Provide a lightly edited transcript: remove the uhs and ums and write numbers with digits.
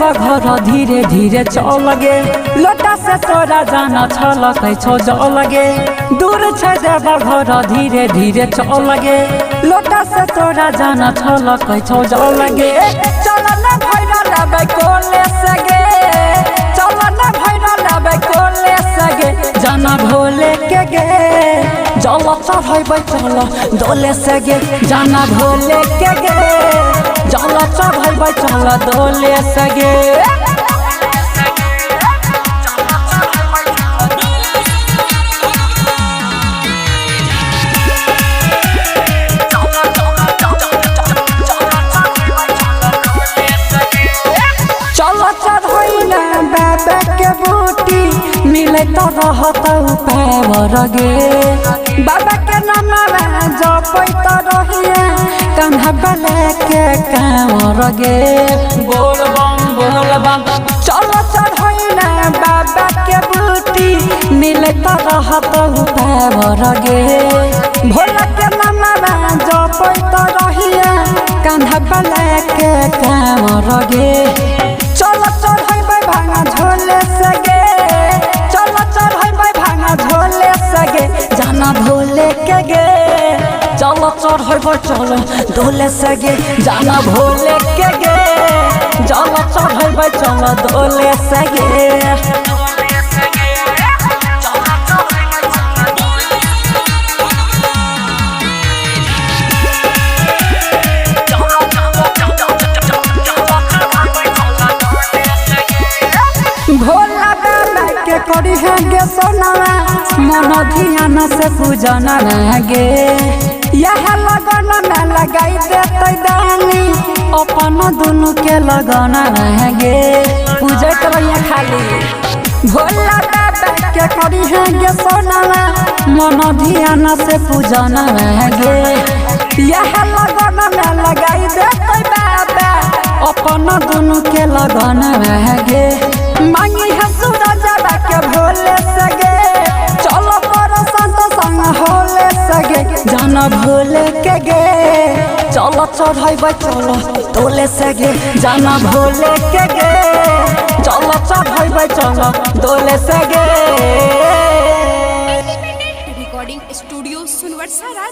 देव घर धीरे धीरे चल गे, लोटा से तोरा जाना छलकै छौ जल गे। दूर छै देव घर धीरे धीरे चल गे, लोटा से तोरा जाना छलकै छौ जल गे। चल न भैरा लेबै कोले से गे, चल न भैरा लेबै कोले से गे, जाना भोले के गे। जल चढ़ैबै चल डोले से गे, जाना भोले के गे, जल चढ़ैबै चल डोले से गे। चल चढ़ैला बाबा के बूटी, मिले तो रहत पावर गे। बाबा के नामवा जपैत रहिए, कान्हा के कांवर गे। बोल बम बोल बम। चल चढ़ैला बाबा के बूटी, मिले तो रहत पावर गे। भोला के नामवा जपैत रहिए, कान्हा के कांवर गे। चल चढ़ैबै भांगा झोले से गे, चल चढ़ैबै भांगा झोले से गे, जाना भोले के गे। चल चढ़ैबै चल डोले से गे, जाना भोले के गे, चल चढ़ैबै चल डोले से गे। भोला बाबा के करी है गे सोनावा, मन ध्यान से पूजना गे। यह लगन में लगाई देते दानी, अपन दुनू के लगन गे। पूजा करैया खाली भोला बाबा के करी है गे सोनावा, मन ध्यान से पूजना गे। यह लगन में लगाई देते बाबा, अपन दुनू के लगन गे। मांगी है सूरज के भोले से गे, चलो पर संत संग होले से गे, जाना भोले के गे। चलो चढ़ैबै चलो डोले से गे, जाना भोले के गे, चलो चढ़ैबै चलो डोले से गे। रिकॉर्डिंग स्टूडियो सुनवर सारा।